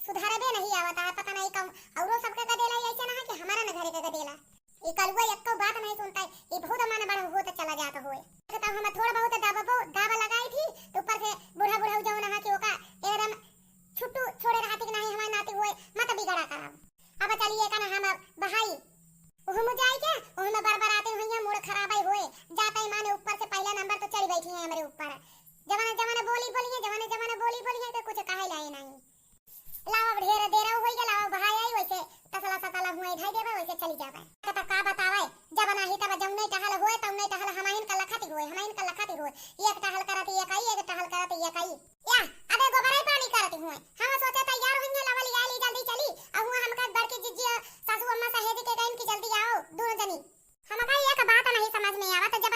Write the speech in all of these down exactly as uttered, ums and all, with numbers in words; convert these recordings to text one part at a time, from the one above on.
सुधरबे नहीं आवत है, पता नहीं कम औरो सबके गदेला, ऐसे ना है कि हमारा न घरे के गदेला। ई कलुआ एक्को बात नहीं सुनता है, ई बहुत मन बड़ा होत चला जात होए। तो हम थोड़ा बहुत दाबबो, दाब लगाई थी, तो ऊपर से बूढ़ा बूढ़ा जौन है कि ओका एकदम छुट्टू छोड़े रहती कि नहीं हमारे नाती होए, मत बिगड़ा करब। अब चलिए का ना हम बहाई, ओहम जाए के, ओहम बरबराते हुई है, मूड खराब ही होए, जाता ही माने ऊपर से पहला नंबर तो चढ़ बैठी है हमरे ऊपर। जवान जवान बोली बोली है, जवान जवान बोली बोली है, तो कुछ कहे लाए नहीं। लाओ, अब ढेर देर होई गल, लाओ, बहाय आई, वैसे तसला सतला हुआ ढाई देबे, वैसे चली जाबे। का त का बतावे, जब नाही तब जौने टहल होए, तौने टहल हमहिन का लखत होए, हमहिन का लखत होए। एक टहल करत एक आई, एक टहल करत एक आई। या, अबे गोबराई पानी करत हुए। हम सोचे तैयार हुई है, लावा लिया ली, जल्दी चली। अ हुआ हमका बड़की जिज्जी और सासू अम्मा सहेज के गइन कि जल्दी आओ, दोनों जनी। हमका एक बात नहीं समझ में आवत, जब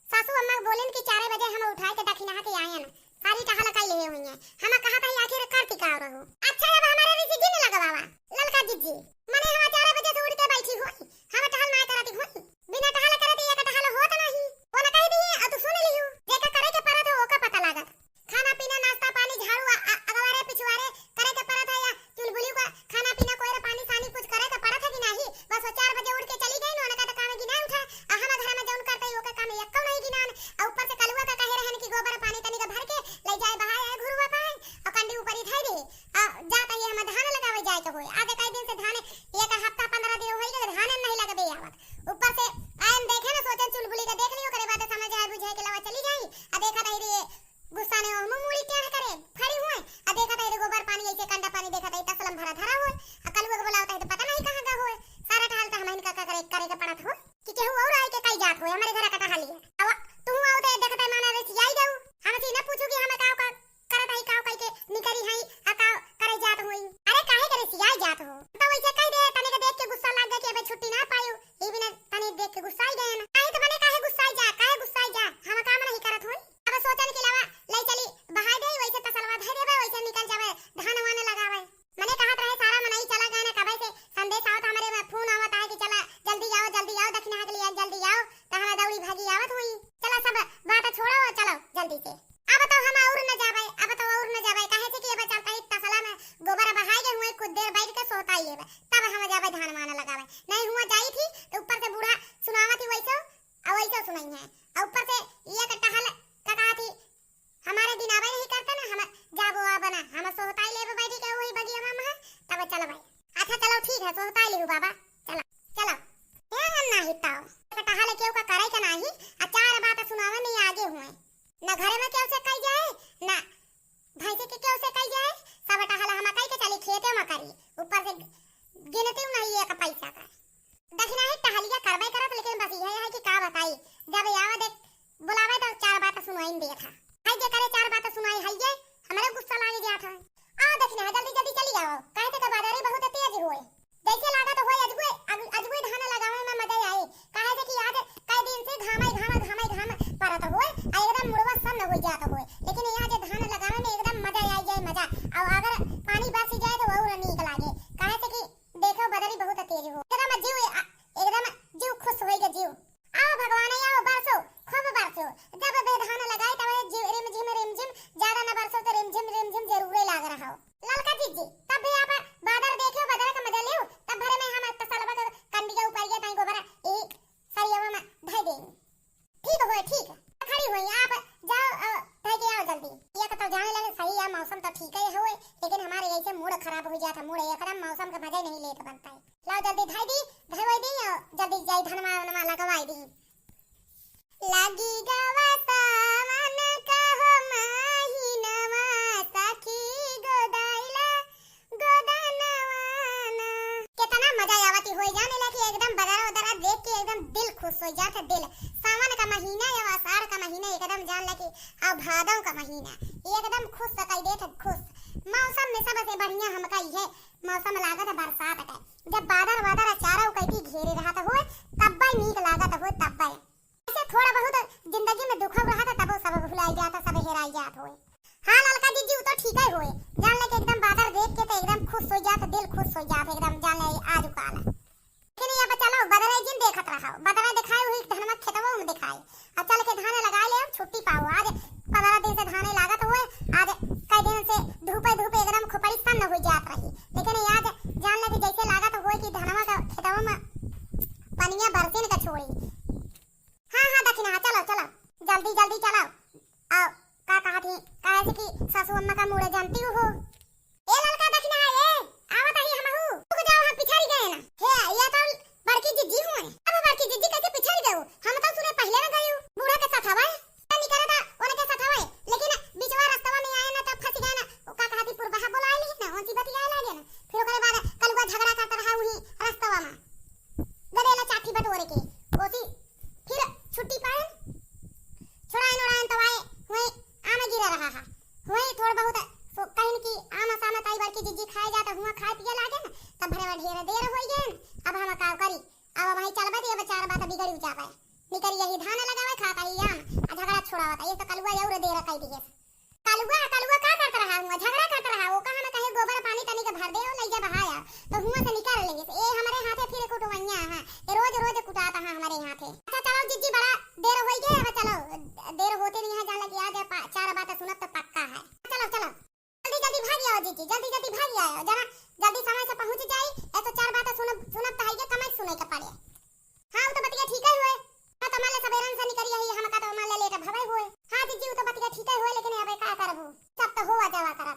सासू अम्मा बोलिन कि चार बजे हम उठाए के दखिनहा के आयन, सारी टहल कई लेहे हुई हैं। हम कहत हई आखिर करती का रहो। अच्छा, अब हमारे रिसी जिन लगवावा, ललका जिज्जी। मने हम चार बजे से उठ के बैठी हुई, हम टहल ना करती हुई। बिना टहल करती एक टहल होत नहीं। वो न कह दी, अब तू सुन लिहू। जेका करे के परत हो, ओका पता लागत। खाना पीना, नाश्ता पानी, झाड़ू, अ-, अ-, अगवारे पिछवारे करे के परत है या चुलबुली का खाना पीना, कोयरे पानी सानी कुछ करे के परत है कि नाही? बस वो चार बजे उठ के चली गई, उनका तो काम गिनाए उठा। आ हम घर में जौन करते ही ओके काम एक्को नहीं गिनान। आ ऊपर से कलुआ का कहे रहन कि गोबर पानी तनी का भर के ले जाए, बहाए आए घुरुआ पाए, और कंडी ऊपर ही धई दे। आ जाता ये हम धान लगावे जाए के होए। आज कई दिन से धान, एक हफ्ता पंद्रह दिन होई गए, धान नहीं लगबे आवत। ऊपर से आयन देखे ना, सोचन चुलबुली का देख लियो, ओकरे बाद समझ आए बुझाए के लावा चली जाई। आ देखा तही रे गुस्सा ने ओहमो मूड़ी टेढ़ करे, फरी हुए। आ देखा तही रे गोबर पानी ऐसे कंडा पानी देखा तही तसलम भरा धरा हुए। आ कलुआ के बोलावत है तो पता नहीं कहाँ गा हुए। सारा टहल तो हमहिन का, का करे, करे के पड़त हो कि केहू और आए के कई जात होए हमरे घर का टहलिया। अब तू आओ तो देखा तही माना रे सियाई जाऊ। हमसे न पूछू कि हम का, का करत हई, काव कई के निकरी हई, आ काव करे जात होई। अरे काहे करे सियाई जात हो? तो वैसे कह दे, तने के देख के गुस्सा लाग गया कि अबे छुट्टी ना पायो। ई बिना तने देख के गुस्साई गए ना। काहे तो मने काहे गुस्साई जा, काहे गुस्साई जा? हम काम नहीं करत होई। अब सोचन के लावा, ले चली बहाई दे, वैसे तसलवा धर देबे, वैसे निकल जाबे, धान वान लगावे। मने कहत रहे सारा मनई चला गए ना, कबे से संदेश आवत हमरे में, फोन आवत है कि चला जल्दी आओ, जल्दी आओ, दखिनहा के लिए जल्दी आओ, तो हम दौड़ी भागी आवत हुई। चला सब बात छोड़ो, चलो जल्दी से। अब तो हम और न जाबे, अब तो और न जाबे, काहे से कि अब चलता ही तसला में गोबर बहाए गए हुए, कुछ देर बैठ के सोताई लेबे, तब हम जाबे धान वान लगावे। नहीं हुआ जाई थी तो ऊपर से बूढ़ा सुनावत ही वैसे, और वैसे सुनाई है, और ऊपर से एक टहल का कहा थी, हमारे दिन आवे नहीं करते ना, हम जाबो आ बना, हम सोहताई लेबे बैठी के वही बगिया में हम, तब चलबे। अच्छा चलो ठीक है, सोहताई लिहू बाबा, चलो, चलो। ए हम नाही ताओ, टहल केहू का करे के नाही, आ चार बात सुनावे में आगे हुए। न घरे में केहू से कही जाए, न भैंसे के केहू से कही जाए, सब टहल हम कही के चली खेते में करी, ऊपर से गिनती नहीं एक पैसा का। दखिनहा ही टहलिया करबे करत, लेकिन बस यह है कि का बताई, जब आवा देख, बुलावे तो चार बात सुनाई देत है। है जे करे चार बात सुनाई है ये, हमरे गुस्सा लाग जात है। आ दखिनहा, जल्दी जल्दी चली आओ, काहे ते बाजारे बहुत तेज होए। जैसे लागत होए अजगुए, अग-, अजगुए धान लगावे में मजा आए, काहे से कि आज कई दिन से घामे घाम, घामे घाम परत होए, आ एकदम मुड़वा सन्न हो जात होए, लेकिन यहाँ जे धान लगावे में एकदम मजा आई जाए, मजा। और अगर पानी बरस जाए तो और नीक लागे, काहे से कि देखो, बदरी बहुत तेज हो, एकदम जीव, आ, एकदम जीव खुश होई के जीव। आओ भगवान, आओ बरसो, खूब बरसो। जब बे धान लगाए तब जीव रिम झिम, रिम झिम, ज्यादा न बरसो तो रिम झिम, रिम झिम जरूरे लाग रहा हो। ललका जिज्जी, तब भी आप बादर देखियो, बादर का मजा लियो, तब भरे में हम तसलबा के कंडी के ऊपर ये ताई गोबर यही सरियावा में धर देंगे। ठीक होए, ठीक। खड़ी होई, आप जाओ, अ, धई के आओ जल्दी। एक तो जाने लगे सही है, मौसम तो ठीक ही होए, लेकिन हमारे ऐसे मूड खराब हो जाता, मूड एकदम मौसम का मजा ही नहीं लेत बनता है। लाओ जल्दी धई दी, धई दी, अ, जल्दी जाई धनमा वनमा लगवाई दी। लागी गवा सावन का हो महीनवा, सखी गोदाइला गोदनवाना। केतना मजा आवत होई, जाने ला कि एकदम बदरा उदरा देख के एकदम दिल खुश हो जात है, दिल। सावन का महीना या आषाढ़ का महीना एकदम जान ला कि, आ भादव का महीना एकदम खुश कई देत है, खुश। मौसम में सबसे बढ़िया हमका इहे मौसम लागत है बरसात का, जब बादर वादर चारों कइती घेरे रहत होए, तब्बे नीक लागत होए, तब्बे। ऐसे थोड़ा बहुत जिंदगी में दुख रहा था, तब वो सब भुलाई जाता, सब हेराई जात होए। हाँ ललका जिज्जी, वो तो ठीक ही होए, जान ले कि एकदम बादर देख के तो एकदम खुश हो जात, दिल खुश हो जात, एकदम जान ले आज काल। लेकिन ये बच्चा लोग बदरे जिन देखत रहो, बदरे दिखाए हुई धनमा खेतवा में दिखाए, और चल के धान लगाए ले, अब छुट्टी पाओ। आज पंद्रह दिन से धाने लागत होए, आज कई दिन से धूपे धूपे एकदम खोपड़ी सन्न हो जात रही, कि सासू अम्मा का मूड़े जानती हो। ए ललका दखिना, ए, आवत ही हमहू। रुक जाओ, हम पिछड़ गए ना। हे, ये तो बड़की जिज्जी हुए। अब बड़की जिज्जी कैसे पिछड़ गए? हम तो सुने पहले ना गए। बूढ़ा के साथ हवा है। नहीं करे था, उनके साथ हवा है। लेकिन बीचवा रस्तवा में आए ना, तब फंस गए ना। वो का कहती, पुरबहा बोलाए ली ना, उनसी बतियाए लागे ना। फिर ओकरे बाद कलुआ झगड़ा करता रहा वही रस्तवा में। गदेला चाठी बटोरे के। ओसी फिर छुट्टी पाए। छोड़ाइन ओड़ाइन तो आए, हुए आम गिरा रहा है। हुए थोड़ बहुत सो कहिन कि आम साम ताई बड़की जिज्जी खाए जात, हुआ खाए पिए लागे न, तब भरे ढेर देर होई गए न। अब हम का करी, अब वही चलबे दिए, अब चार बात बिगड़ जावे। निकरी यही धान लगावे, खा कही आम, आ झगड़ा छोड़ावत, ये तो कलुआ और देर कई दिए। कलुआ, कलुआ का करत रहा हुआ, झगड़ा करत रहा, वो कहा न कहे गोबर पानी तनी के भर दे, ले जा बहाया, तो हुआ से निकाल लेंगे। ए हमरे हाथे फिर कुटवैया है, ये रोज रोज कुटात है हमरे हाथे। अच्छा चलो जिज्जी, बड़ा देर होई गए, अब चलो, देर होते नहीं है, जान लगी आज पा-, चार बात सुनब तो पक्का है। चलो, चलो, जल्दी जल्दी भाग आओ जिज्जी, जल्दी जल्दी भाग आओ, जना जल्दी समय से पहुँच जाई, ऐ तो चार बात सुनब, सुनब तो है ये कमाई सुने के पड़े। हाँ, वो तो बतिया ठीक है हुए। हाँ, तो मान ले सबेरन से निकरी यही, हम का तो मान ले लेट भवे हुए। हाँ जिज्जी, वो तो बतिया ठीक है हुए, लेकिन अब का करबू, सब तो होवा जावा करब।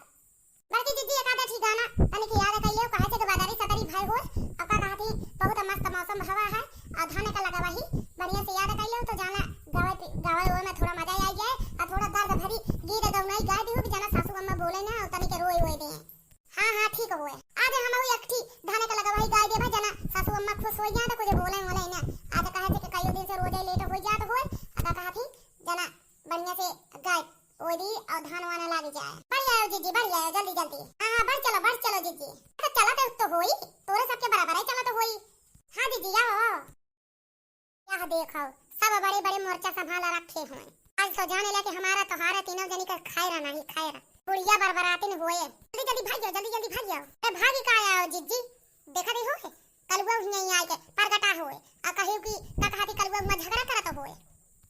बड़की जिज्जी एक आधा ठी गाना तनिक याद कइले, कहे से कि बाजारी सगरी भय होए, अब का कहत ही बहुत मस्त मौसम हवा है, और धान का लगावा ही बढ़िया से याद कइले तो जाना गावे पी-, गावे ओए में थोड़ा मजा आई जाए, और थोड़ा दर्द भरी गीत गौनाई गाय दी हो कि जना सासू अम्मा बोले ना, और तनिक रोए वोए दे। हाँ, हाँ, ठीक हुए। आज हम एक ठी धान का लगावा ही गाय देबा, जना सासू अम्मा खुश हो जाए तो कुछ बोले बोले ना। आज कहे से कि कई दिन से रोजे लेट हो जात हुए, अब का कहत ही जना बढ़िया से गाय ओदी और धान वान लाग जाए। बढ़िया हो जिज्जी, बढ़िया हो, जल्दी जल्दी। हाँ, हाँ, बढ़ चलो, बढ़ चलो जिज्जी। तो चलत तो होई, तोरे सबके बराबर है, चलत होई। हाँ जिज्जी, आओ, आओ। यह देखो, सब बड़े बड़े मोर्चा संभाला रखे हुए। आज तो जाने ला कि हमारा तोहारा तीनों जनी का खैर नहीं खैर। बुढ़िया बरबरातिन होए। जल्दी जल्दी भाग जाओ, जल्दी जल्दी भाग जाओ। ए भागी का आयो जिज्जी? देखा दी हो है? कलुआ हुआ ही आए के परगटा होए। आ कहियो कि का कहती कलुआ हुआ झगड़ा करत होए।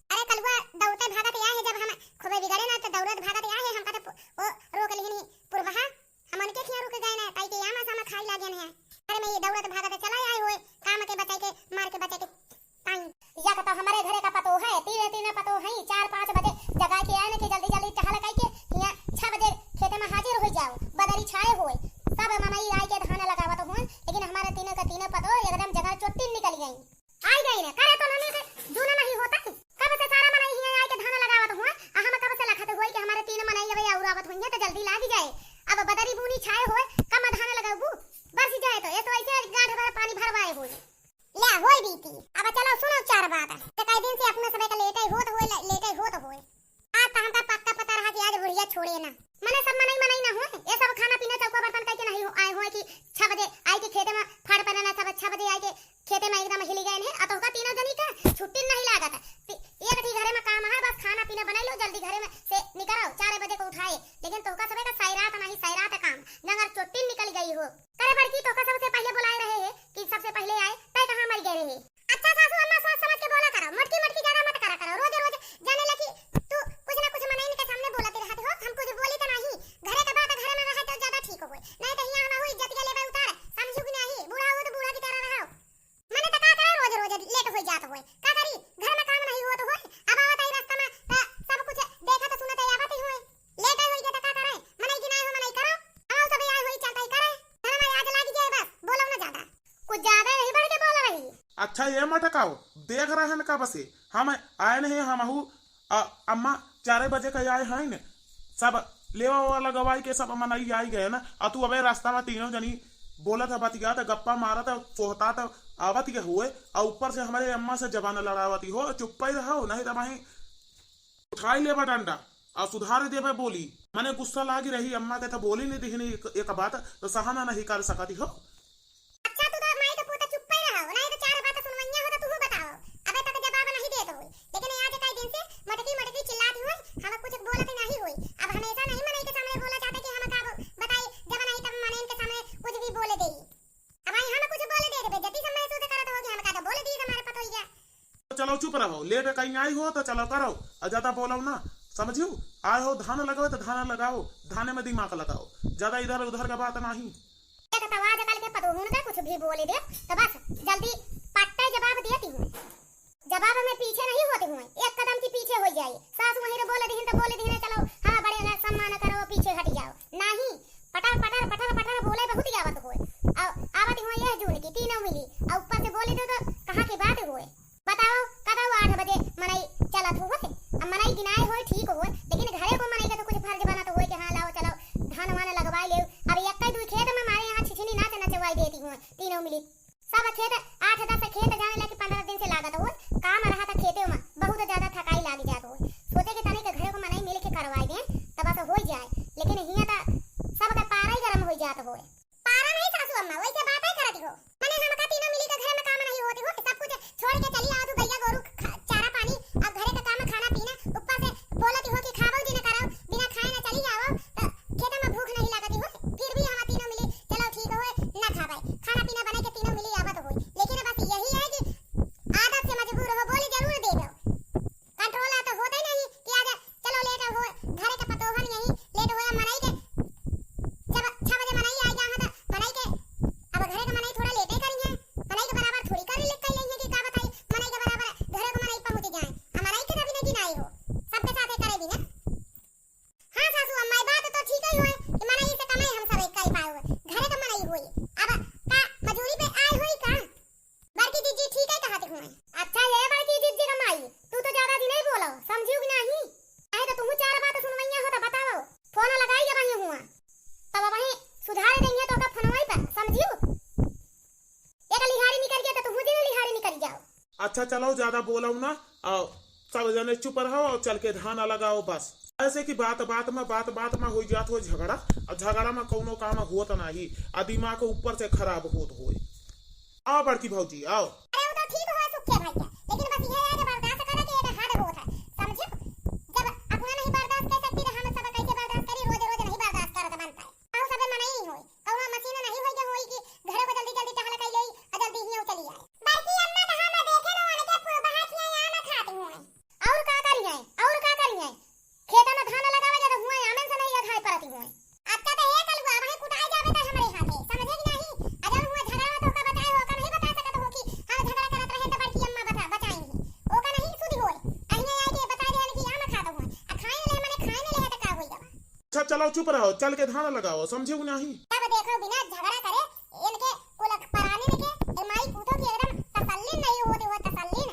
अरे कलुआ दौड़ते भागत आए है, जब हम खूबे बिगड़े ना तो दौड़त भागत आए है, हमका तो पु-, वो रोक लिहन ही पुरबहा। हम उनके खिया रुक गए ना, ताई के यहाँ मसा में खाई लागे ना है। अरे मैं ये दौड़त भागत चला आए होए, काम के बचाई के, मार के बचाई के ताई। या कहता हमारे घरे का पतो है, तीन तीन पतो है, चार पाँच बजे जगा के आए ना कि जल्दी जल्दी टहल काई के यहाँ छह बजे खेते में हाजिर हो जाओ, बदरी छाए होए, सब मनई आए के धान लगावत होए, लेकिन हमारे तीनों का तीनों पतो एकदम जगह चोटी निकल गई। आई गई ने, करे तो ननी से जून नहीं होता है। कब से सारा मनई हियां आई के धान लगावत हुआ, आ हम कब से लखत हुई कि हमारे तीन मनई अबे और आवत हुई है तो जल्दी लाग जाए। अब बदरी बूनी छाए होए, कम धान लगाबू, बरस जाए तो, ये तो ऐसे गांठ भर पानी भरवाए होए। ले होई बीती। अब चलो सुनो चार बात। ते कई दिन से अपने सबे का लेटे होत होए, ले-, लेटे होत होए। आज तो हमका पक्का पता रहा कि आज बुढ़िया छोड़े ना। मने सब मनई मनई ना होए, ये सब खाना पीना चौका बर्तन कई के नहीं हो, आए होए कि छह बजे आई के खेते में फाड़ पड़ना, सब छह बजे आई के खेते में एकदम हिली गए हैं। आ तोहका तीनों जनी का छुट्टी नहीं लागत। ती-, एक ठी घरे में काम है, बस खाना पीना बनाई लो, जल्दी घरे में से निकरो, चार बजे को उठाए। लेकिन तोहका सबे का सैरात नहीं, सैरात काम, जंगर चोटी निकल गई हो। करे बड़की, तोहका सबसे पहले बुलाए रहे हैं कि सबसे पहले आए, तय कहाँ मर गए रहे। अच्छा सासू अम्मा, सोच समझ के बोला करो, मोटकी मोटकी ज्यादा मत करा करो। रोज रोज जाने ला कि तू कुछ ना कुछ मनइन के सामने बोलत रहत हो, हम कुछ बोली तो नहीं। घरे का बात घरे में रहे तो ज्यादा ठीक होए, नहीं तो हियां हम हुई इज्जत के लेबे उतार, समझू कि नहीं? बूढ़ा हो तो बूढ़ा की तरह रहो। मने तो का करे, रोज रोज लेट हो जात होए, का करी, घर में काम नहीं होत होए। अब आवत आई रास्ता में तो सब कुछ देखत सुनत आवत ही होए। लेट होई गया तो का करे, मनई गिनाए हो मनई करो, हम सब आए होई चलता ही करे। घर में आज लाग जाए बस, बोलो ना ज्यादा। कुछ ज्यादा नहीं बढ़ के बोल रही। अच्छा ये मटकाओ, देख रहे हैं कब से हम आए नहीं, हमहू अ, अम्मा चारे बजे का आए हैं न, सब लेवा वाला गवाई के सब मनई आई गए ना, आ तू अबे रास्ता में तीनों जनी बोलत है, बतियात है, गप्पा मारत है, फोहतात है, आवत के हुए, आ ऊपर से हमारे अम्मा से जबान लड़ावती हो, चुप्पा ही रहो, नहीं तो वहीं उठाई लेबा डंडा, आ सुधार देबे बोली। मने गुस्सा लागी रही अम्मा के, तो बोली नहीं दिखनी एक, एक बात, तो सहना नहीं कर सकती हो। अच्छा, तू तो माई के पूत चुप्पे रहो, नहीं तो चार बात सुनवैया हो तो तू बताओ। अबे तक जवाब नहीं देत होई, लेकिन आज कई दिन से मटकी मटकी चिल्लात हुई, हम कुछ बोलत नहीं होई। अब हमेशा नहीं मनई के सामने बोला जाता कि हम का ब-, बताई, जब नहीं तब मनई के सामने कुछ भी बोले देई। अब आई हम कुछ बोले दे, बेइज्जती से महसूस करत हो कि हम का तो बोले दी हमारे पतोहिया। चलो चुप रहो, लेट कहीं आई हो तो चलो करो, और ज्यादा बोलो ना, समझियो? आए हो धान लगाओ तो धान लगाओ, धाने में दिमाग लगाओ, ज्यादा इधर उधर का बात नहीं। एक तो आजकल के पतोहुन का कुछ भी बोले दे तो बस जल्दी पट्टे जवाब देती हूँ, जवाब में पीछे नहीं होती हूँ, एक कदम की पीछे हो जाए। सास वहीं रे बोले दीन तो बोले दीन, चलो हाँ बड़े ना सम्मान जाए, लेकिन हियाँ त सबके पारा ही गरम होइ जात होए। पारा नहीं सासू अम्मा, वैसे बात ही करत हो। मने हमका तीनों मिली के घर में काम नहीं होत हो, सब कुछ छोड़ के चली आवत हो, गैया गोरू ख-, चारा पानी, अब घरे के काम, खाना पीना, ऊपर से बोलत हो कि खाबो जी न करब, बिना खाए न चली आवो, त खेत में भूख नहीं लागत हो, फिर भी हम तीनों मिली, चलो ठीक हो, न खाबे, खाना पीना बने के तीनों मिली आवत हो, लेकिन बस यही है कि आदत से मजबूर हो, बोली जरूर देबो। कंट्रोल तो होते नहीं कि आज चलो लेट हो, घरे के पतोहन यही लेट होया मनई के, जब छह बजे मनई आई जाहाँ त मनई के, अब घरे के मनई थोड़ा लेटे करी है, मनई के बराबर थोड़ी कर ले कई है कि का बताई, मनई के बराबर घरे के मनई पहुँच जाए, आ मनई के तभी नहीं गिनाई हो, सबके साथे करे भी ना। हाँ सासू अम्मा, ई बात तो ठीक ही होए कि मनई से कमाई हम सब एक कई पाए हुए, घरे के मनई होए, अब का मजूरी पे आए होई का? बड़की जीजी ठीक है कहत हुए। अच्छा ये बड़की जीजी का माई, तू तो ज्यादा दिन नहीं बोलो, समझियो कि नहीं? काहे तो तुहू चार बात सुनवैया हो तो बताओ। फोन लगाई जब वहीं हुआ, तब वहीं सुधार देंगे तो का फोनवाई पर, समझियो? एक लिहारी निकल गया तो तुहू दिन लिहारी निकल जाओ। अच्छा चलो, ज्यादा बोलो ना, आओ सब जने चुप रहो और चल के धान लगाओ बस। ऐसे कि बात बात में, बात बात में हो जात हो झगड़ा, और झगड़ा में कौनो काम होत नहीं, आ दिमाग ऊपर से खराब होत होए। आओ बड़की भौजी, आओ। अरे, वो तो ठीक हुआ सुखे भैया, लेकिन बस यह है कि बर्दाश्त करे के एक हद होत है, समझे? जब अपना नहीं बर्दाश्त कर सकती, तो हम सब कैसे बर्दाश्त करी? रोज रोज नहीं बर्दाश्त करत बनता है। आओ, सबे मनई होई, कौनो मशीन नहीं होई के होई कि घरे को जल्दी जल्दी टहल कई लेई और जल्दी हियाँ चली आए। बड़की अम्मा तो हम देखे न उनके पु-, बहार हियाँ आम खाती हुए। और का करी है, और का करी है? खेत में धान लगावे जा तो हुआ आमन से नहीं अघाई परती हुए। अच्छा तो हे कलुआ, वहीं कुटाई जावे तो हमरे हाथे, समझे कि नहीं? अगर हुआ झगड़ा में तो ओका बचाए हो, ओका नहीं बता सकत हो कि हम झगड़ा करत रहे तो बड़की अम्मा बता, बचाई ही। ओका नहीं सुधी होए। अहिने आए के बता देहन कि आम खात हुए। आ खाए ले मने खाए ले है तो का होई गवा? अच्छा चलो चुप रहो, चल के धान लगाओ, समझे कि नहीं? तब देखो बिना झगड़ा करे इनके कुल परानी के, ए माई पूतो की एकदम तसल्ली नहीं होती हो, तसल्ली न।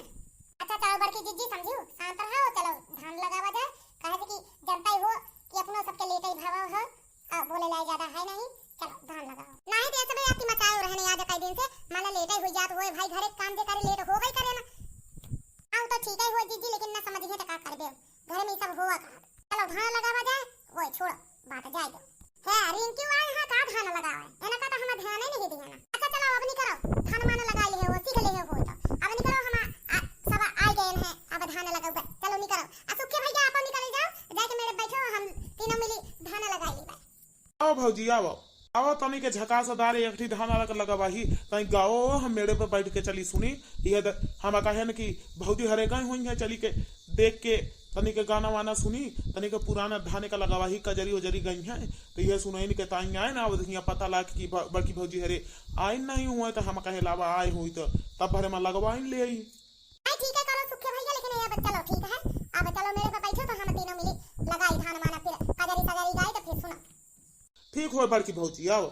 अच्छा चलो बड़की जीजी समझियो, शांत रहो, चलो धान लगावा जाए, काहे से कि जनता ही हो कि अपनो सबके लेटे ही भावा हो, आ बोले लाई ज्यादा है नहीं, चलो धान लगाओ। नहीं तो ऐसे में आपकी मचाए रहने आज कई दिन से, माला लेटे हुई जात होए भाई, घरे काम जे करे लेट हो गई करे ना। आओ तो ठीक है हो जीजी, लेकिन ना समझिए तो का करबे, घर में ही सब होआ का। चलो धान लगावा जाए, ओए छोड़ो, बात जाए दो। हे रिंकी, वो यहाँ का धान लगावे? एना का तो हम ध्यान ही नहीं दिया ना। अच्छा चलो अब निकरो, धान मान लगा ले हो, सीख ले हो तो। अब निकरो, हम आ, आ, सब आ गए हैं, अब धान लगावे। चलो निकरो। आ सुखे भैया आप निकल जाओ, जाके मेरे बैठो, हम तीनों मिली धान लगा ली बा। आओ भौजी, आओ। आओ, तनी के झकासदार एक ठी धान अलग लगवाही, तनी गाओ, हम मेड़े पे बैठ के चली सुनी। यह द-, हम कहे न कि भौजी हरे गए हुई हैं, चली के देख के तनी के गाना वाना सुनी, तनी के पुराना धान का लगवाही, कजरी उजरी गई हैं, तो यह सुनैन के ताई आए ना, अब हियाँ पता लाग कि ब-, बड़की भौजी हरे आए नहीं हुए, तो हम कहे लावा आए हुई तो तब भरे में लगवाइन ले आई। नहीं, ठीक है, करो सुखे भैया, लेकिन ये अब चलो, ठीक है, अब चलो मेरे पे बैठो तो हम तीनों मिली लगाई धान वाना, फिर कजरी सजरी गाई तो फिर सुनो। ठीक होए बड़की भौजी, आओ।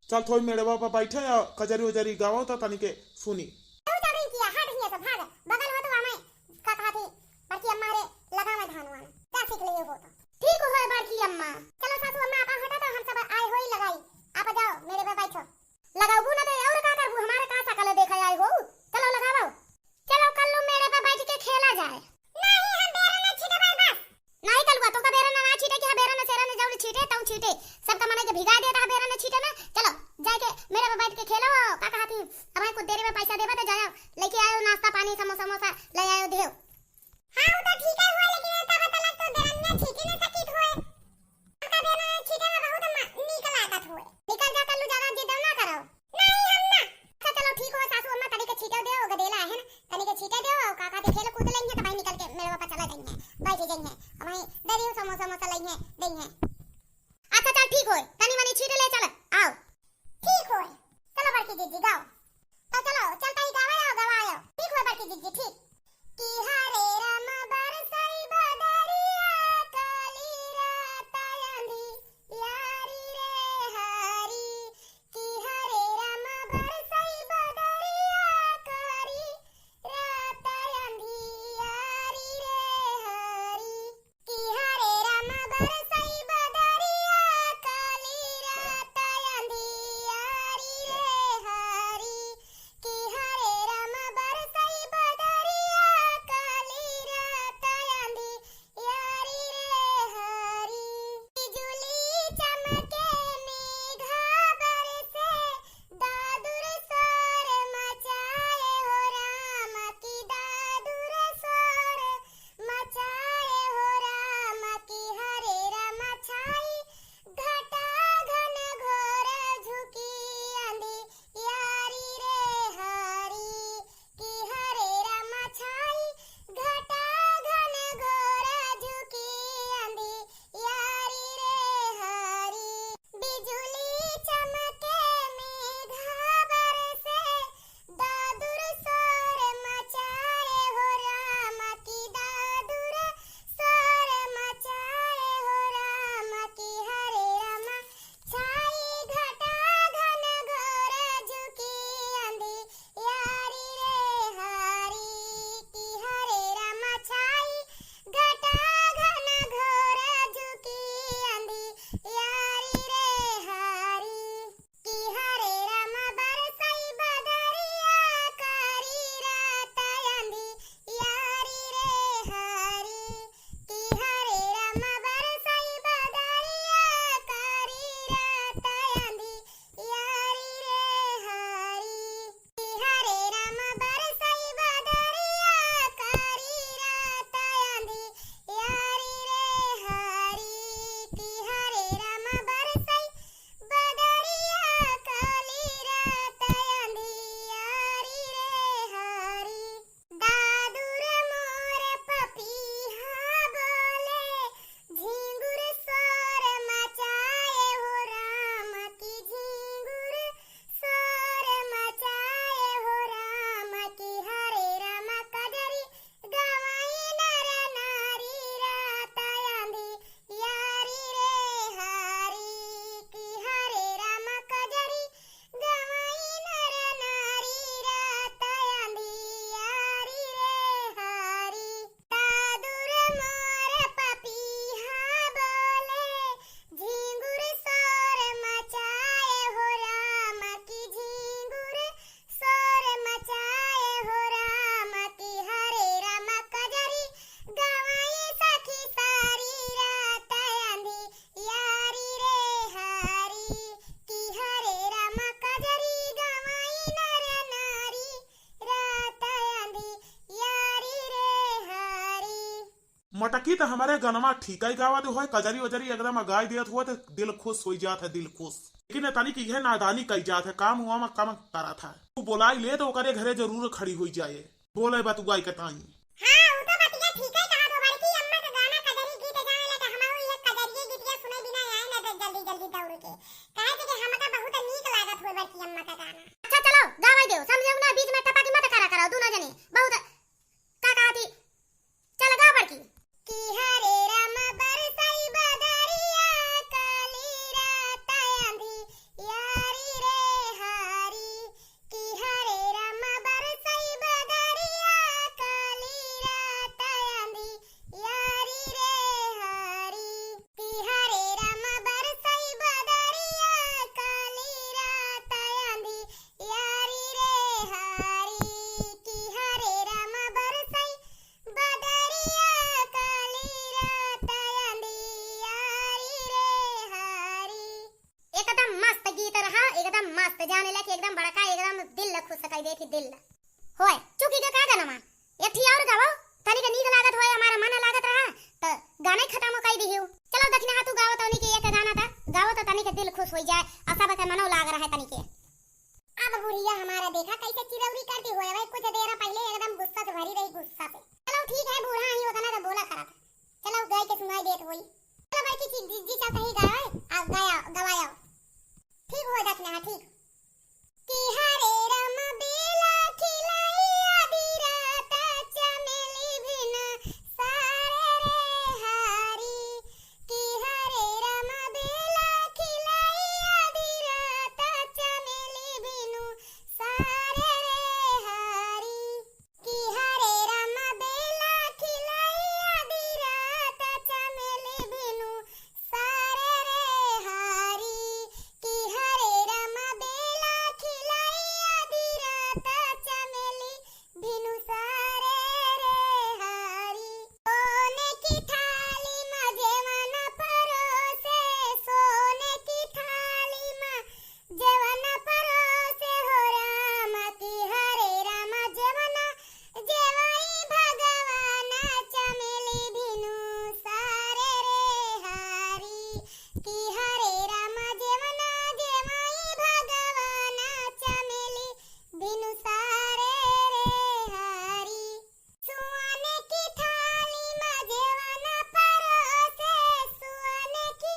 चल थोड़ी मेड़वा पे बैठे और कजरी उजरी गाओ तो तनी के सुनी। तू चल रही किया, हट हियां से, भाग, बगल हो तो हमें का कहा थी, बड़की अम्मा रे लगा मैं धान वाना, क्या सीख लिए हो तो। ठीक होए बड़की अम्मा। चलो सासू अम्मा, आप हटो तो हम सब आए होई लगाई, आप जाओ मेरे पे बैठो। लगाबू ना तो और का करबू, हमारे का सकल देखा आए हो, चलो लगाओ। चलो कल्लू मेड़े पे बैठ के खेला जाए। नहीं, हम बेरा ना छिटबै बस। नहीं कलुआ, तोका बेरा ना, ना छीटे कि हाँ, बेरा ना सेरा ने जौन छीटे, तौन छीटे। सबका मनई के भिगा देता है बेरा ना छीटे ना। चलो, जाके मेड़े पे बैठ के खेलो। का कहत ही, अब कुछ देरी में पैसा देबा तो जाओ, लेके आयो नाश्ता पानी, समोसा, समोसा ले आयो, देव। हाँ, वो तो ठीक है हुआ, लेकिन तब तलक तो बेरनिया छीटे ना सकित हुए। हमका बेरनिया छीटे में बहुत म-, नीक लागत हुए। निकल जा कल्लू, ज्यादा जिद ना करो। नहीं, हम ना। अच्छा, चलो, ठीक हो, सासू अम्मा, तनी के छीटे देओ, गदेला है ना, तनी के छीटे देओ, और काका के खेल कूद लेंगे, तो भाई निकल के मेड़वा पर चला जाइए, बैठ जाइए, और वहीं दे दियो, समोसा, समोसा लेंगे, देंगे। अच्छा, चल, ठीक हो, तनी मनी छीट ले, चल, आओ। ठीक हो, चलो, बड़की जीजी, गाओ। तो चलो, चलता ही गावा आओ, गवा आओ। ठीक हो, बड़की जीजी, ठीक। कि हरे राम बरसई बदरिया, काली रात आंधी, यारी रे हारी, कि हरे राम बरसई बदरिया कारी रात अंधियारी रे हारी, कि हरे राम बरसई बदरिया कारी रात अंधियारी रे हारी, कि हरे राम बरसई बदरिया कारी तकी त हमरे गनमा ठीकै गावत होय, कजरी वजरी एकदम गाय देत होय त दिल खुश होइ जात है, दिल खुश। लेकिन तनी की यह नादानी कई जात है, काम हुआ में कम करत है। तू बोलाई ले त ओकरे घरे जरूर खड़ी होइ जाए। बोले बतुआई कटाई। हाँ, उ तो बतिया ठीकै कहत हो, बड़की अम्मा के गाना कजरी गीत जाने ला त हमहू ये कजरिये गीतिया सुने बिना आए ना त जल्दी जल्दी दौड़ के। काहे से कि हमका बहुत नीक लागत हो बड़की अम्मा का गाना। अच्छा चलो, गावे देव, समझेउ ना, बीच में टपाकी मत करा करो, दूनो जने। बहुत का कहती, चल गा बड़की। कि हरे राम बरसई बदरिया, काली रात अंधियारी रे हारी। कि हरे राम बरसई बदरिया, काली रात अंधियारी रे हारी। कि हरे राम बरसई बदरिया, काली रात अंधियारी रे हारी। कि हरे राम बरसई बदरिया, काली रात अंधियारी रे हारी। एकदम मस्त गीत रहा, एकदम मस्त, जाने ला कि एकदम बड़का, एकदम दिल खुश कई देती दिल। होय, चुकी के का गनमा? एक ठी और गावो, तनी के नीक लागत होय, हमारा मन लागत रहा, त गाना ही खत्म कई दिहियो। चलो दखिनहा तू गावो तनी के एक गाना त, गावो त तनी के दिल खुश होइ जाए, और सबके मनो लाग रहा है तनी के। अब बुढ़िया हमारा देखा कैसे चिरौरी करती होय, भाई कुछ देर पहले एकदम गुस्सा से भरी रही, गुस्सा से। चलो ठीक है, बूढ़ा ही होता ना तो बोला करत। चलो गाय के सुनाई देत होई। चलो बड़की जी, जी, जी चलते ही गाओ, आ गाया, गवाया। ठीक हो दखिनहा, ठीक। कि हरे राम बेला खिलाई आधी रात चमेली भिनु सारे रे हारी। कि हरे राम बेला खिलाई आधी रात चमेली भिनु सारे रे हारी। कि हरे राम बेला खिलाई आधी रात चमेली भिनु सारे रे हारी। कि हरे राम बेला खिलाई आधी रात चमेली भिनु सारे रे हारी। सोने की थाली में जेवन परोसे, सोने की थाली में जेवन परोसे हो राम। कि हरे राम जेवन जेवई भगवान चमेली भिनु सारे रे हारी। कि हरे राम जेवन जेवई भगवान चमेली भिनु सारे रे हारी। सुअन की थाली में जेवन परोसे, सुअन की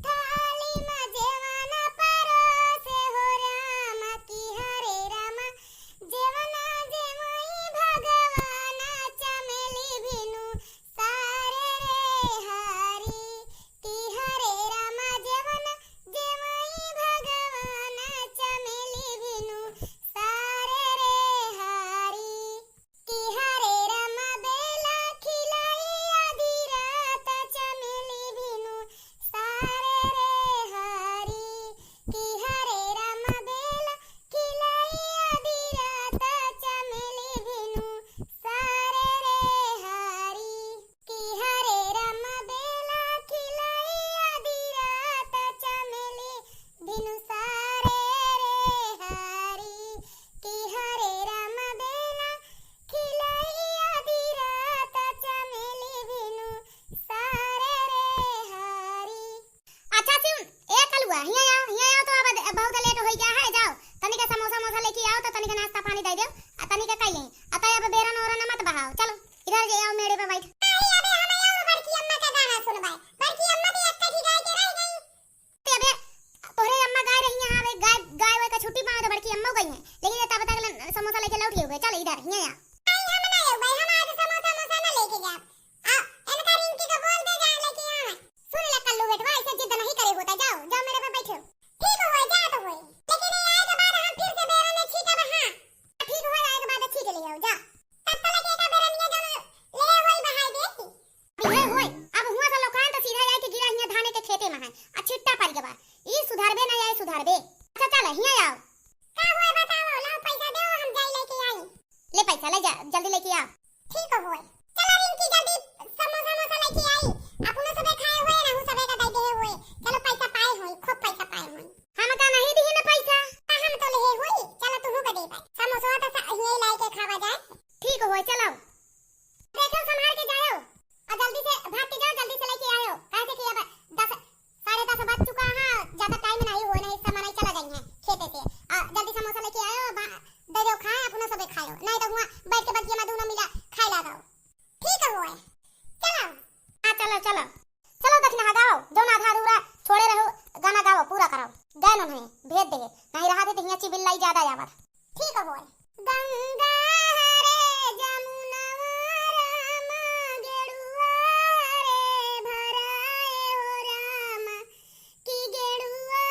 थाली में जेवन परोसे हो राम। कि हरे राम जेवन जेवई भगवान चमेली भिनु सारे रे हारी। कि हरे राम जेवन जेवई भगवान चमेली भिनु सारे रे हारी। कि हरे राम बेला खिलाई आधी रात चमेली भिनु सारे रे हारी। कि हरे राम बेला खिलाई आधी रात चमेली भिनु सारे रे हारी। कि हरे राम बेला खिलाई आधी रात चमेली भिनु सारे रे हारी। कि हरे राम बेला खिलाई आधी रात चमेली भिनु सारे रे हारी। अच्छा सुन, ए कलुआ, हियाँ आओ, हियाँ आओ तो अब बहुत लेट होइ गया है, जाओ, तनिका समोसा मोसा लेके आओ तो तनिका नाश्ता पानी दे दो, आ तनिका कई लें, आ तय अब बेरन ओरन मत बहाओ, चलो इधर जे आओ मेड़े पे बैठ। अरे अबे हम आओ बड़की अम्मा का गाना सुनबाए, बड़की अम्मा तो एक ही गाय के रह गई। ते अबे तोहरे अम्मा गाय रही हैं, हाँ, वे गाय, गाय वाय का छुट्टी पावे तो बड़की अम्मा गई हैं, लेकिन ये तब तक ले समोसा लेके लौट गए, चल इधर, हियाँ आ। नहीं, हम ना लेब भाई, हम आज समोसा मोसा ना लेके जाब। आ, इनका रिंकी का बोल दे जाए लेके आवे। सुन ले कल्लू बेटवा, ऐसे जिद नहीं करे होता, जाओ, जाओ मेरे पे बैठो। ठीक होए, जात होए, लेकिन ये आए के बाद हम फिर से बेरा में छींटब, हाँ। ठीक होए, आए के बाद छींट लियो, जा। तब तक एक बेरा में जब ले होई बहाई दे। अब ये होई, अब हुआँ से लौकान तो सीधा जाए के गिरा हियाँ धाने के खेते में है, आ छिट्टा पड़ गवा। ई सुधारबे ना आए, सुधारबे। अच्छा चल, हियाँ आओ। का होए बताओ, लाओ पैसा दो, हम जाई लेके आई। ले पैसा ले जा, जल्दी लेके आ। ठीक होए। चलो रिंकी, जल्दी समोसा मोसा लेके आई। अपनो सबे खाए हुए, रहू सबे का दे दे हुए। चलो पैसा पाए हुए, खूब पैसा पाए हुए। हम का नहीं दिए ना पैसा? आ, हम तो ले हुई। चलो तुहू का दे पाए। समोसा तो सा-, यही लाई के खावा जाए। ठीक होए, चलो। देखो संभाल के जाओ। और जल्दी से नन्हे, भेज दे, नहीं रहा थे तो हियाँ चिबिल्लाई ज्यादा आवत। ठीक होय। गंगा हरे जमुनवा रामा, गेड़ुआ रे भराए हो रामा, कि गेड़ुआ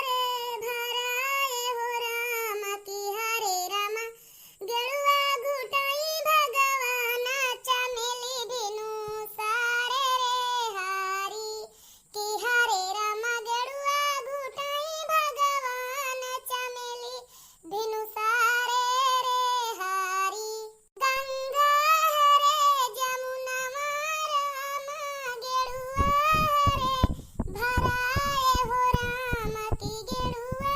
रे भराए हो रामा, कि हरे रामा, गेड़ुआ घुटाई भगवान, चमेली भिनु सारे रे हारी, कि हरे रामा, गेड़ुआ घुटाई भगवान, चमेली भिनु सारे रे हारी। गंगा हरे जमुनवा रामा, गेड़ुआ रे भराए हो रामा, कि गेड़ुआ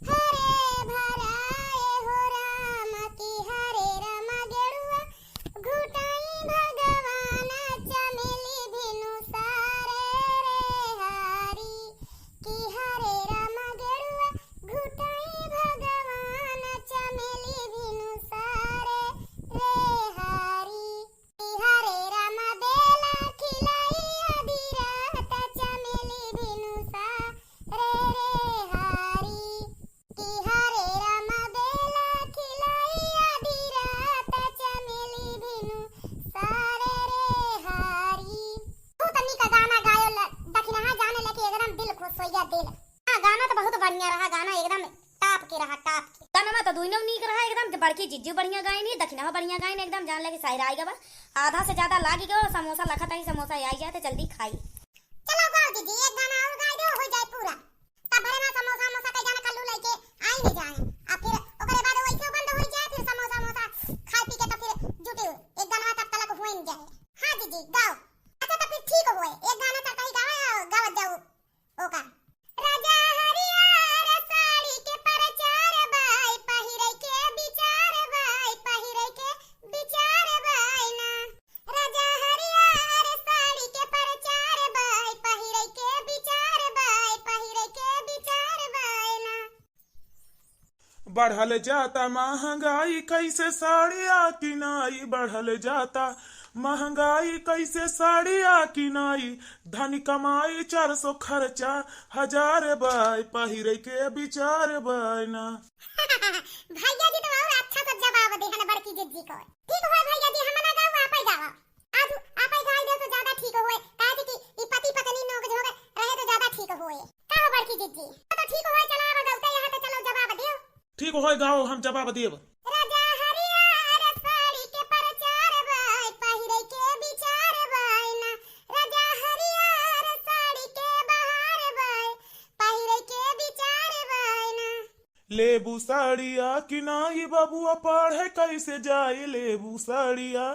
हरे भराए हो रामा, कि हरे रामा, गेड़ुआ घुटाई भगवान, चमेली भिनु सारे रे हारी, कि हरे रामा, गेड़ुआ घुटाई भगवान, चमेली भिनु सारे रे हारी, कि हरे रामा, बेला खिलाई आधी रात, चमेली भिनु सारे रे हारी, कि हरे रामा, बेला खिलाई आधी रात, चमेली भिनु सारे रे हारी। बहुत नीक गाना गायो ल-, दखिनहा जाने लेके एकदम दिल खुश होइया दिल। हाँ, गाना तो बहुत बढ़िया रहा, गाना एकदम top के रहा, top के। गाना में तो दुइनो नीक रहा एकदम, बड़की जिज्जी बढ़िया गाइन, दखिनहा बढ़िया गाइन एकदम, जान लेके शायर आइ गवा। आधा से ज्यादा लागि गवा, समोसा लखत ही, समोसा आइ जाए तो जल्दी खाई। चलो गाओ जिज्जी, एक गाना और गाइ दो, होइ जाए पूरा। तब भरे ना समोसा वमोसा कई जाने कल्लू लइके आई नहीं जाए। आ फिर ओकरे बाद वैसे बंद होइ जाए, फिर समोसा वमोसा खाए पी के तो फिर जुटे एक गाना तब तलक होइ नहीं जाए। हाँ जिज्जी, गाओ। अच्छा तो फिर ठीक होए, एक गाना तब तही गावे, गावत जाओ ओका। राजा हरियर साड़ी के प्रचार बाय, पहिरे के विचार बाय, पहिरे के विचार बाय ना। राजा हरियर साड़ी के प्रचार बाय, पहिरे के विचार बाय, पहिरे के विचार बाय ना। बढ़ल जाता महंगाई, कैसे साड़िया किनाई? बढ़ल जाता महंगाई, कैसे साड़िया किनाई? धनी कमाई चार सौ, खर्चा हजार बाय, पहिरे के विचार बाय ना। भैया जी तो और अच्छा सा जवाब देहन बड़की जिज्जी को। ठीक होय भैया जी, हम ना गाऊ, आपै गावा। आज आपै गाई देउ तो ज्यादा ठीक होय, काहे से कि ई पति पत्नी नोक झोंक रहे तो ज्यादा ठीक होय। का हो बड़की जिज्जी? तो ठीक होय, चला अब गौते यहाँ तो चलो जवाब देउ। ठीक होय, गाओ, हम जवाब देब। राजा हरियर साड़ी के प्रचार बाय, पहिरे के विचार बाय ना। राजा हरियर साड़ी के बहार बाय, पहिरे के विचार बाय ना। लेबू साड़िया किनाई बबुआ पढ़े कैसे जाई, लेबू साड़िया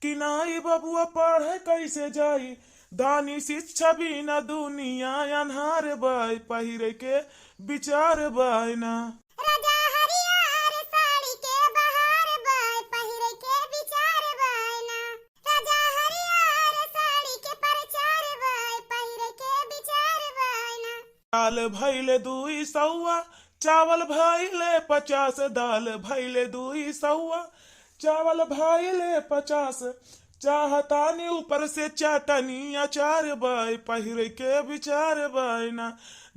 किनाई बबुआ पढ़े कैसे जाई, दानी शिक्षा बिना दुनिया अन्हार बाय, पहिरे के विचार बाय ना। राजा हरियर साड़ी के बहार बाय, पहिरे के विचार बाय ना। राजा हरियर साड़ी के प्रचार बाय, पहिरे के विचार बाय ना। साल भइले दुई सौआ, चावल भइले पचास, दाल भइले दुई सौआ, चावल भइले पचास, चाहतानी ऊपर से चटनी अचार बाय, पहिरे के विचार बाय ना।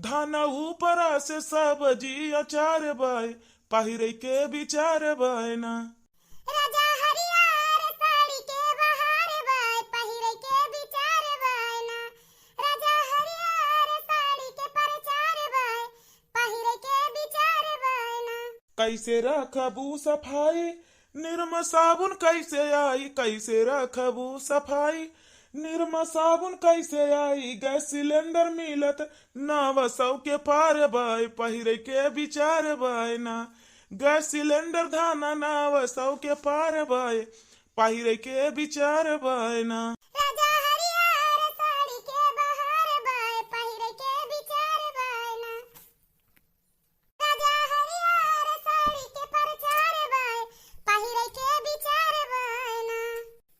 धान ऊपरा से सब्जी अचार बाय, पहिरे के विचार बाय ना। राजा हरियर साड़ी के बहार बाय, पहिरे के विचार बाय ना। राजा हरियर साड़ी के प्रचार बाय, पहिरे के विचार बाय ना। कैसे रखबू सफाई, निरमा साबुन कैसे आई? कैसे रखबू सफाई, निरमा साबुन कैसे आई? गैस सिलेंडर मिलत नाव सौ के पार बाय, पहिरे के विचार बाय ना। गैस सिलेंडर धाना नाव सौ के पार बाय, पहिरे के विचार बाय ना। राजा हरियर साड़ी के बहार बाय, पहिरे के विचार बाय ना। राजा हरियर साड़ी के प्रचार बाय, पहिरे के विचार बाय ना।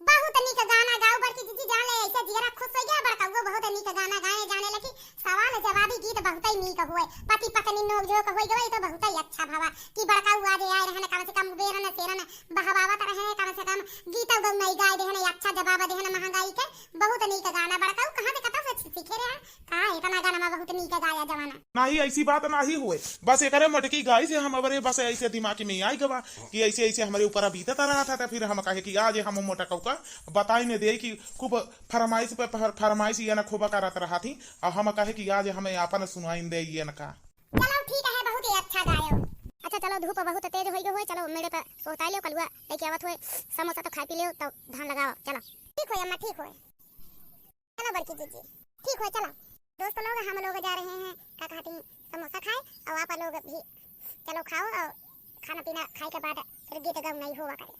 बहुत नीक गाना गाऊ बड़की जिज्जी, जान ले ऐसे जियरा खुश होइ गया। बड़कउओ बहुत नीक गाना गाए जाने लगी, सवाल जवाबी गीत बहुतै नीक होय, पति पत्नी नोक झोंक होई गवा, ई तो बहुतै अच्छा भवा कि बड़काऊ आज आए रहन, कम से कम बेरन सेरन बहवावत रहन, कम से कम गीत गौनई गाय देहन, अच्छा जवाब देहन महंगाई के। बहुत नीक गाना। बड़काऊ कहाँ से, कतौ से सीखे रहा? कहाँ इतना गाना बहुत नीक गाया जवाना। नाही, ऐसी बात नाही होय, बस एकरे मोटकी गाय से हमरे बस ऐसे दिमाग में आई गवा कि ऐसे ऐसे हमरे ऊपर बीतत रहा था, तो फिर हम कहे कि आज हम मोटकऊ का बताई ने दे कि खूब फरमाइश पे फर-, फरमाइश ये ना खूब करत रहा थी, और हम कहे कि आज हमें आपन सुनाइन दे ये ना का। चलो ठीक है, बहुत ही अच्छा गायो। अच्छा चलो, धूप बहुत तेज होई गयो है, चलो मेरे पे पहुँचा लियो, कलुआ लेके आवत होए, समोसा तो खाई पी लियो, तब धान लगाओ, चलो। ठीक होय अम्मा, ठीक होय। चलो बड़की जीजी, ठीक होय, चलो। दोस्त लोग, हम लोग जा रहे हैं, का कहती, समोसा खाए, और आप लोग भी चलो खाओ, और खाना पीना खाए के बाद फिर गीत गौनई होवा करे।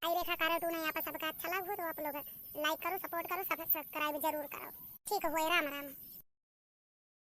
आई रेखा cartoon है, यहाँ पर सबका अच्छा लग हो तो आप लोग like करो, support करो, subscribe जरूर करो। ठीक होय, राम राम।